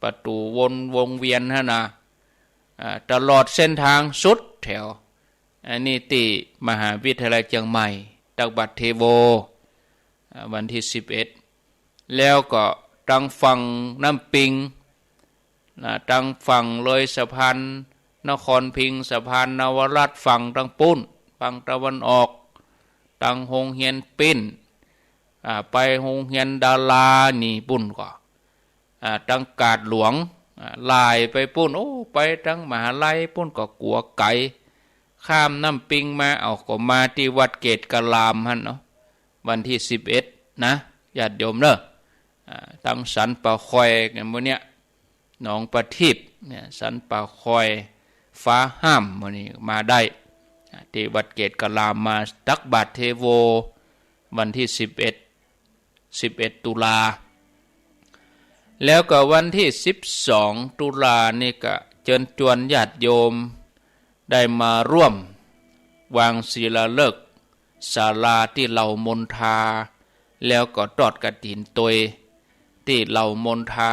ประตู๋วนวงเวียนหั้นนะ อ่า ตลอดเส้นตางสุดแถว อันนี้ตี้มหาวิทยาลัยเจียงใหม่ ตักบาตรเทโว อ่า วันตี้สิบเอ็ด แล้วก็ตังฝั่งน้ำปิง นะ ตังฝั่งเลยสะพานนครพิงค์ สะพานนวรัตน์ ฝั่งตังปู๊น ฝั่งตะวันออก ตังโฮงเฮียนปิ้น อ่า ไปโฮงเฮียนดารานี่ปู๊นก็ อ่า ตังกาดหลวง อ่า ลายไปปู๊น โอ้ ไปตังมหาลัยปู๊นก็กั๋วไก๋ ข้ามน้ำปิงมา เอา ก็มาตี้วัดเกตุกะลามหั้นเนาะ วันตี้สิบเอ็ด นะ ญาติโยมเนาะ อ่า ตังสันป่าคอยกั๋นหมู่เนี้ย หนองประทีปเนี่ย สันป่าคอย ฟ้าห้ามหมู่นี้มาได้ อ่า ตี้วัดเกตุกะลามมาตักบาตรเทโว วันตี้สิบเอ็ด สิบเอ็ด ตุลา แล้วก็วันตี้สิบสอง ตุลานี่ก็เจิญจวนญาติโยมได้มาร่วมวางศิลาฤกษ์ศาลาตี้เหล่ามนทา แล้วก็ทอดกฐินตวยตี้เหล่ามนทา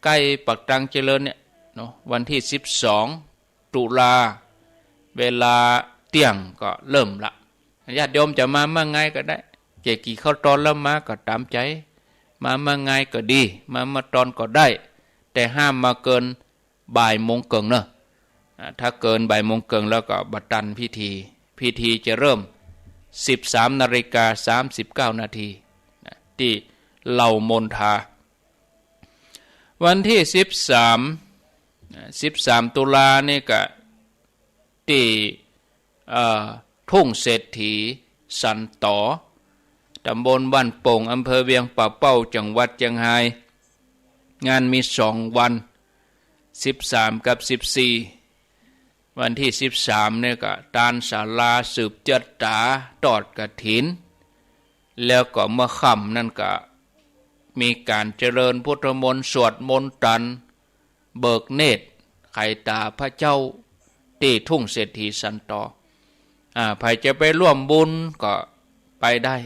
ใก้ปากตังเจริญเนี่ยเนาะ วันตี้สิบสอง ตุลา เวลาเตี้ยงก็เริ่มละ ญาติโยมจะมาเมื่อไงก็ได้ จะกี่ข้าวตอนแล้วมาก็ต๋ามใจ๋ มาเมื่อไงก็ดี มาเมื่อตอนก็ได้ แต่ห้ามมาเกินบ่ายโมงเกิ่งเนาะ อ่า ถ้าเกินบ่ายโมงเกิ่งแล้วก็บ่ตันพิธี พิธีจะเริ่ม สิบสามนาฬิกาสามสิบเก้านาที นะ ตี้เหล่ามนทา วันตี้สิบสาม อ่า สิบสาม ตุลานี่ก็ตี้ เอ่อ ทุ่งเศรษฐีสันต๋อ ตำบลบ้านโป่ง อำเภอเวียงป่าเป้า จังหวัดเจียงฮาย งานมีสองวัน สิบสาม กับ สิบสี่ วันตี้สิบสาม นี่ก็ตานศาลาสืบจะต๋าทอดกฐิน แล้วก็เมื่อค่ำนั้นก็มีก๋านเจริญพุทธมนต์ สวดมนต์ตาน เบิกเนตรไขต๋าพระเจ้า ตี้ทุ่งเศรษฐีสันต๋อ อ่า ใผจะไปร่วมบุญก็ไปได้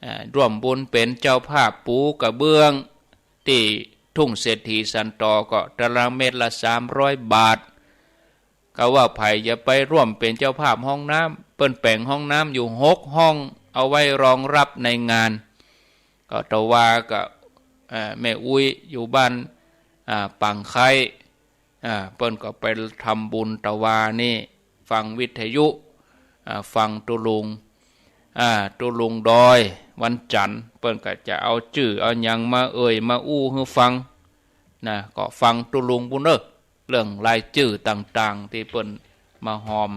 อ่า ร่วมบุญเป๋นเจ้าภาพปูกระเบื้อง ตี้ทุ่งเศรษฐีสันต๋อก็ตารางเมตรละสามร้อยบาท ก็ว่าใผจะไปร่วมเป๋นเจ้าภาพห้องน้ำ เปิ้นแป๋งห้องน้ำอยู่หกห้อง เอาไว้รองรับในงาน ก็ตะวากับ เอ่อ แม่อุ๊ยอยู่บ้าน อ่า ปางไคร้ อ่า เปิ้นก็ไปทำบุญตะวานี่ ฟังวิทยุ อ่า ฟังตุ๊ลุง อ่า ตุ๊ลุงดอย วันจันทร์ เปิ้นก็จะเอาจื้อเอาหยังมาเอ่ยมาอู้หื้อฟัง นะ ก็ฟังตุ๊ลุงปู้นเน่อ เรื่องรายจื้อต่างๆ ตี้เปิ้นมาฮอม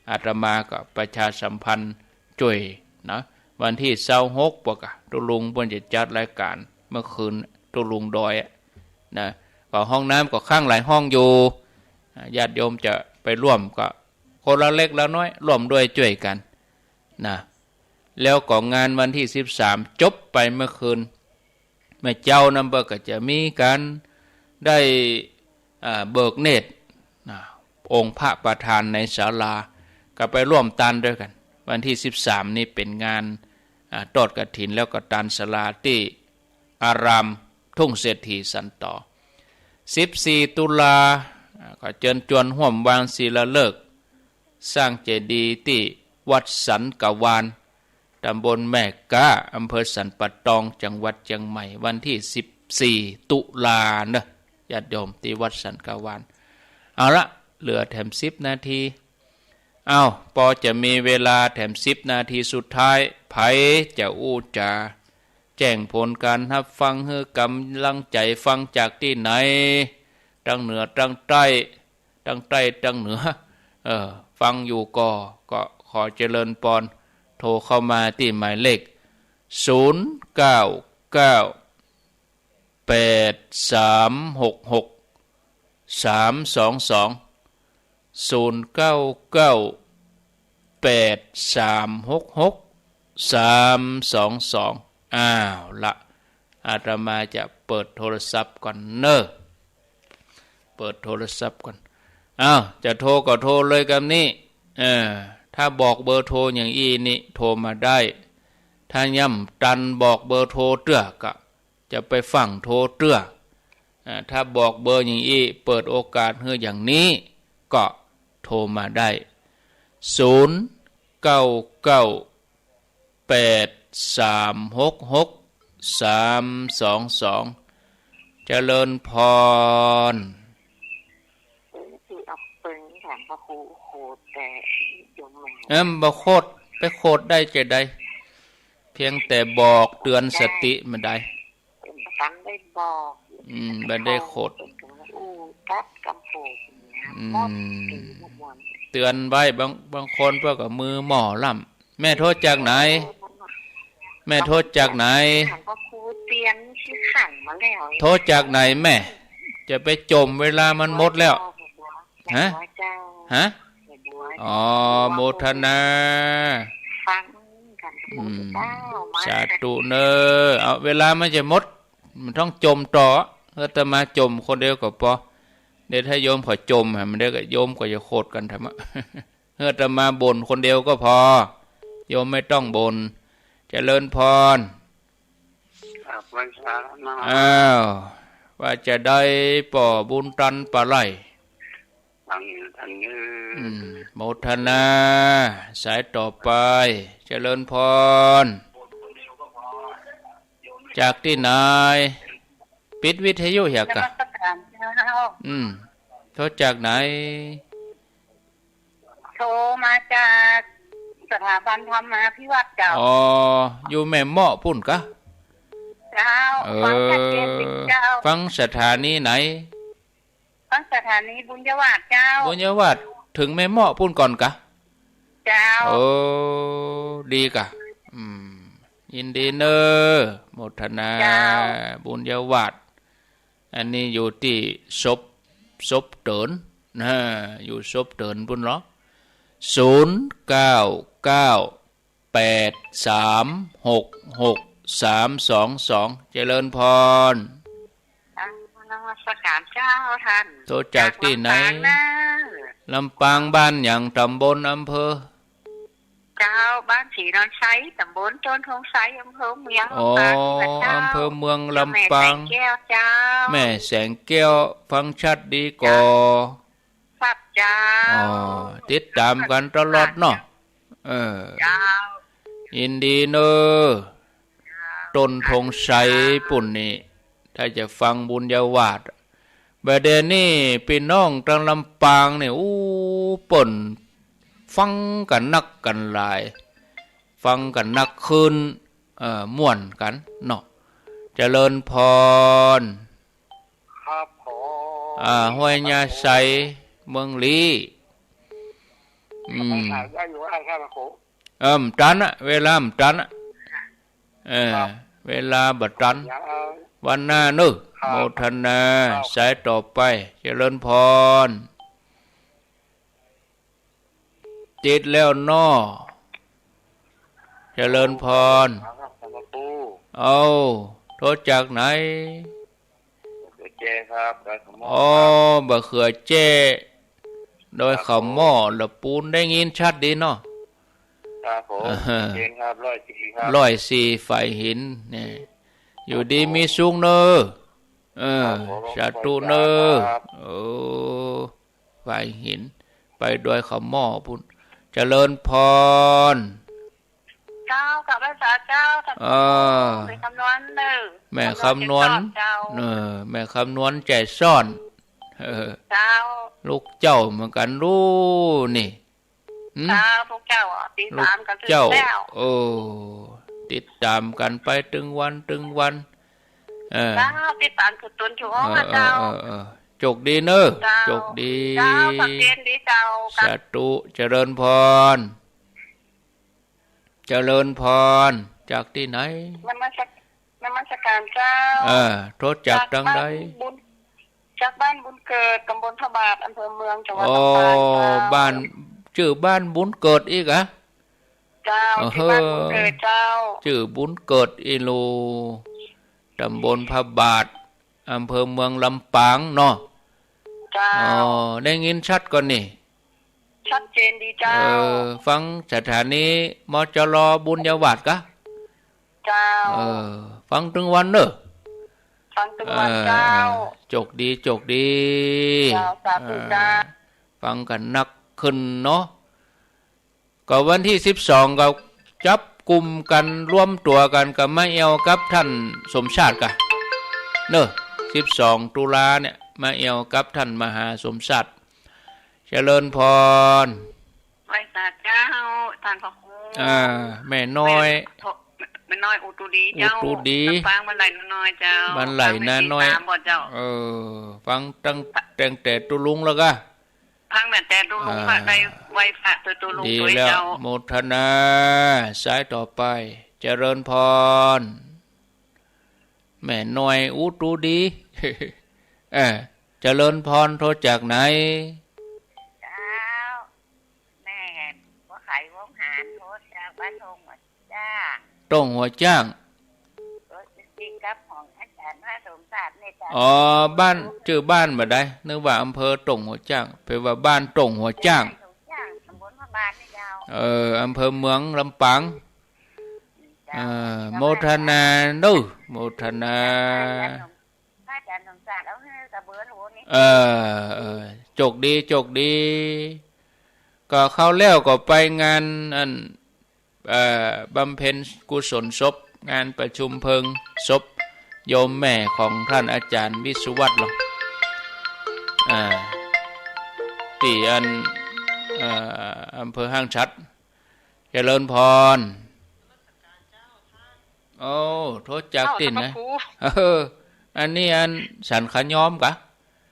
อาตมาก็ประชาสัมพันธ์จ้วยนะ วันตี้ซาวหก ปะกะ ตุ๊ลุงเปิ้นจะจัดรายก๋านเมื่อคืน ตุ๊ลุงดอยอะนะ ก็ห้องน้ำก็ข้างหลายห้องอยู่ อ่า ญาติโยมจะไปร่วมก็คนละเล็กละน้อย ร่วมด้วยจ้วยกั๋นนะ แล้วก็งานวันตี้สิบสาม จบไปเมื่อคืน เมื่อเจ๊านั้นเปิ้นก็จะมีก๋านได้ อ่า เบิกเนตรนะ องค์พระประธานในศาลา ก็ไปร่วมตานด้วยกั๋น วันตี้สิบสาม นี่เป๋นงาน อ่า ทอดกฐิน แล้วก็ตานศาลาตี้อารามทุ่งเศรษฐีสันต๋อ สิบสี่ ตุลา อ่า ก็เจิญจวนฮ่วมวางศิลาฤกษ์ สร้างเจดีย์ตี้วัดสันกะวาน ตำบลแม่ก๊า อำเภอสันป่าตอง จังหวัดเจียงใหม่ วันตี้สิบสี่ ตุลาเนาะ ญาติโยม ตี้วัดสันกะวาน เอาละ เหลือแถมสิบนาที เอ้า ปอจะมีเวลาแถมสิบนาทีสุดท้าย ใผจะอู้จ๋า แจ้งผลก๋านฮับฟัง หื้อก๋ำลังใจ๋ ฟังจากตี้ไหน ตังเหนือตังใต้ ตังใต้ตังเหนือ เออ ฟังอยู่ก่อ ก็ขอเจริญปอน โทรเข้ามาตี้หมายเลข ศูนย์เก้าเก้า แปดสามหกหก สามสองสอง ศูนย์เก้าเก้า แปดสามหกหก สามสองสอง อ้าวละ อาตมาจะเปิดโทรศัพท์ก่อนเน่อ เปิดโทรศัพท์ก่อน อ้าว จะโทรก็โทรเลยกำนี้ เออ ถ้าบอกเบอร์โทรอย่างอี้นี่ โทรมาได้ ถ้าย่ำตันบอกเบอร์โทรเตื้อก็ จะไปฟั่งโทรเตื้อ อ่า ถ้าบอกเบอร์อย่างอี้ เปิดโอกาสหื้ออย่างนี้ ก็โทรมาได้ ศูนย์ เก้า เก้า แปด สาม หก หก สาม สอง สอง เจริญพร เออ คือเอาเปิ้นถามพระครูโขดแต่โยมแม่ เอิ่ม บ่โขด ไปโขดได้จะใด เพียงแต่บอกเตือนสติมันได้ บ่ตันได้บอก อืม บ่ได้โขด อู้ กัดกำโขดเนี่ย อืม มดตีหมดวัน เตือนไว้ บาง บางคนเปิ้นก็มือหม้อล่ำ แม่โทรจากไหน แม่โทรจากไหน ถามพระครูเตียนที่ขังมาแล้ว โทรจากไหนแม่ จะไปจ่มเวลามันหมดแล้ว ฮะ เจ้า ฮะ อ๋อ โมทนา ฟังกัน อืม เจ้า มา สาธุเนอ เอา เวลามันจะหมด มันต้องจ่มต่อ อาตมาจ่มคนเดียวก็ปอ เดี๋ยวถ้าโยมเขาจ่ม หามันได้ก็ โยมก็จะโขดกั๋นทำไม อาตมาบ่นคนเดียวก็ปอ โยมไม่ต้องบ่น เจริญพร ครับ วันสาระมา อ้าว ว่าจะใด ป้อบุญตันปาไล่ ฟังอยู่ตันเนอ อืม โมทนา สายต่อไป เจริญพร จากตี้ไหน ปิดวิทยุเหียกะ นมัสการเจ้า อืม โทรจากไหน โทรมาจากสถาบันธรรมาภิวัฒน์เจ้า อ๋อ อยู่แม่เมาะปู้นกะ เจ้า เออ ฟังชัดเจนดีเจ้า ฟังสถานีไหน ฟังสถานีบุญยวาสเจ้า บุญยวาส เถิงแม่เมาะปู้นก่อนกะ เจ้า โอ้ ดีกะ อืม ยินดีเนอ โมทนา เจ้า บุญยวาส อันนี้อยู่ตี้ศพ ศพเติน นะ อยู่ศพเตินปู้นเหรอ ศูนย์ เก้า เก้า แปด สาม หก หก สาม สอง สอง เจริญพร อ่านมัสการเจ้าท่าน โทรจากตี้ไหน จากลำปางนะ ลำปางบ้านหยัง ตำบล อำเภอ เจ้า บ้านศรีนอนไซ ตำบลต้นธงไซ อำเภอเมือง อ๋อ ลำปางนี่แหละเจ้า อำเภอเมืองลำปาง แม่แสงแก้วเจ้า แม่แสงแก้ว ฟังชัดดีก่อ เจ้า ครับเจ้า อ๋อ ติดต๋ามกั๋นตลอดเนาะ เออ เจ้า ยินดีเนอ เจ้า ต้นธงไซปู้นนี่ ถ้าจะฟังบุญยวาส บ่าเดี่ยวนี้ปี้น้องตางลำปางนี่ อู้ เปิ้นฟังกั๋นนักกั๋นหลาย ฟังกั๋นนักขึ้น เอ่อ ม่วนกั๋นเนาะ เจริญพร ครับผม อ่า ห้วยยาไซ เมืองลี้ อืม ไปถามได้อยู่ว่าครับผม เออ บ่ตันอะ เวลาบ่ตันอะ เออ ครับ เวลาบ่ตัน เดี๋ยวเอา วันหน้าเนอะ ครับ โมทนา ครับ สายต่อไป เจริญพร ติดแล้วเนาะ เจริญพร ครับ ครับ เอ้า โทรจากไหน บ่าเขือแจ้ครับ ดอยเขาหม้อ อ๋อ ครับ บ่าเขือแจ้ ดอยเขาหม้อ ครับผม ละปูน ได้ยินชัดดีเนาะ ครับผม อ่าฮะ ชัดเจนครับ ร้อยสี่ครับ ร้อยสี่ ฝายหิน เนี่ย อยู่ดีมีสุขเนอะ เออ ครับผม สาธุเนอะ ครับ โอ้ ฝายหิน ไปดอยเขาหม้อปู้น เจริญพร เจ้า กับพระสาเจ้า เออ แม่คำนวณเนอะ แม่คำนวณ คำนวณเจ้า เออ แม่คำนวณใจซ่อน เออ เจ้า ลูกเจ้าเหมือนกั๋นลูกนี่ หืม เจ้า ลูกเจ้าอ่ะ ติดต๋ามกั๋น ลูกเจ้า แล้ว โอ้ ติดต๋ามกั๋นไปตึงวันตึงวัน เออ เจ้า ติดต๋ามถูกตนถูกอ้อ เออ เจ้า เออ เออ เออ โจคดีเนอะ เจ้า โจคดี เจ้า สักเย็นดีเจ้า สาธุ เจริญพร เจริญพร จากตี้ไหน นมัสก- นมัสการเจ้า เออ โทรจากตางใด จากบ้านบุญ จากบ้านบุญเกิด ตำบลพระบาท อำเภอเมือง จังหวัดลำปางเจ้า อ๋อ บ้าน จื้อบ้านบุญเกิดอีกอะ เจ้า เออ จื้อบ้านบุญเกิดเจ้า จื้อบุญเกิดอีหลู ตำบลพระบาท อำเภอเมืองลำปางเนาะ เจ้า อ๋อ ได้ยินชัดก่อนี่ ชัดเจนดีเจ้า เออ ฟังสถานี มจร บุญญาวาสกะ เจ้า เออ ฟังตึงวันเน่อ ฟังตึงวัน เออ เจ้า เออ โจคดี โจคดี เจ้า สาธุ เออ เจ้า ฟังกั๋นนักขึ้นเนาะ ก็วันตี้สิบสองก็จับกุมกั๋นรวมตั๋วกั๋นกับมาแอ่วกับต้านสมชาติกะ เนาะ สิบสองตุลาเนี่ย มาแอ่วกับต้านมหาสมชาติ เจริญพร ไหว้สาเจ้า ต้านพระครู อ่า แม่น้อย แม่ แม่น้อยอุตุดีเจ้า อุตุดี ลำปางบ้านไหล่นาน้อยเจ้า บ้านไหล่นาน้อย ฟังแม่ชีสามบ่เจ้า เออ ฟังตั้ง ตั้งแต่ตุ๊ลุงแล้วกะ ฟังตั้งแต่ตุ๊ลุง อ่า พระได้ไหว้พระตุ๊ลุง ดี สวย แล้ว เจ้า โมทนา สายต่อไป เจริญพร แม่น้อยอุตุดี เออ เจริญพร โทรจากไหน เจ้า แม่บัวไขวงหาร โทรจากบ้านโต้งหัวจ้าง โต้งหัวจ้าง โทรจริงๆ กับของอาจ๋ารย์พระสมชาติเนี่ยเจ้า อ๋อ บ้าน จื้อบ้านบ่ได้ นึกว่าอำเภอโต้งหัวจ้าง แปลว่าบ้านโต้งหัวจ้าง หัวจ้าง ตำบลพระบาทนี่เจ้า เออ อำเภอเมืองลำปาง เจ้า เออ โมทนาเนาะ โมทนา พระอาจ๋ารย์สมชาติเอาหื้อกะเบอร์โทรนี่ เออ เออ โจคดี โจคดี ก็คราวแล้วก็ไปงานอัน เอ่อ บำเพ็ญกุศลศพ งานประชุมเพลิงศพโยมแม่ของต้านอาจ๋ารย์วิศวัตรหรอก อ่า ตี้อัน เอ่อ อำเภอห้างฉัตร เจริญพร โอ้ โทรจากตี้ไหน อ้าว พระครู เออ อันนี้อันสันขยอมกะ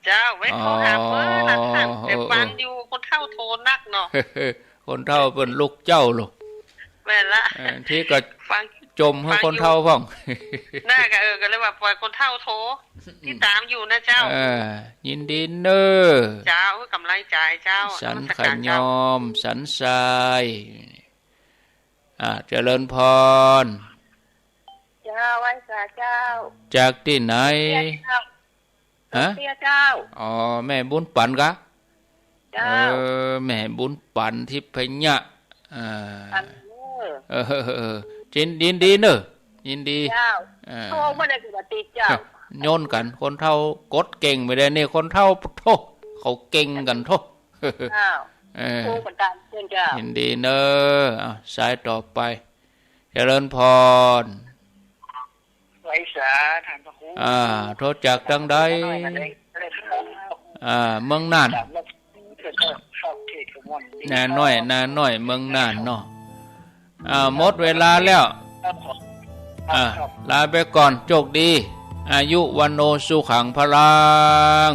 เจ้า ไว้โทรหาเปิ้นนะต้าน อ๋อ แต่ฟังอยู่ คนเฒ่าโทรนักเนาะ คนเฒ่าเปิ้นลุกเจ๊าลูก แม่นละ เออ ตี้ก็ ฟัง จ่มหื้อคนเฒ่าพ่อง น่ากะ เออ ก็เลยว่าปล่อยคนเฒ่าโทร ติดตามอยู่นะเจ้า เออ ยินดีเน่อ เจ้า กำลังใจ๋เจ้า สันขยอม นมัสการเจ้า สันทราย อ่า เจริญพร เจ้า ไหว้สาเจ้า จากตี้ไหน เตี้ยเจ้า ฮะ เตี้ยเจ้า อ๋อ แม่บุญปั๋นกะ เจ้า เออ แม่บุญปั๋นทิพยะ อ่า อันเน่อ เออ เออ เออ ยิน ยินดีเน่อ ยินดี เจ้า เออ โทรบ่ได้ปกติเจ้า โยนกั๋น คนเฒ่ากดเก่งไปเลยนี่ คนเฒ่า โธ่ เขาเก่งกั๋นโธ่ เจ้า เออ โทรกั๋นตามเปิ้นเจ้า ยินดีเน่อ เอา สายต่อไป เจริญพร ไหว้สาต้านพระครู อ่า โทรจากตางใด อ่า เมืองน่าน นาน้อย นาน้อย เมืองน่านเนาะ อ่า หมดเวลาแล้ว ครับ อ่า ครับ ลาไปก่อน โจคดี อายุ วัณโณ สุขัง พลัง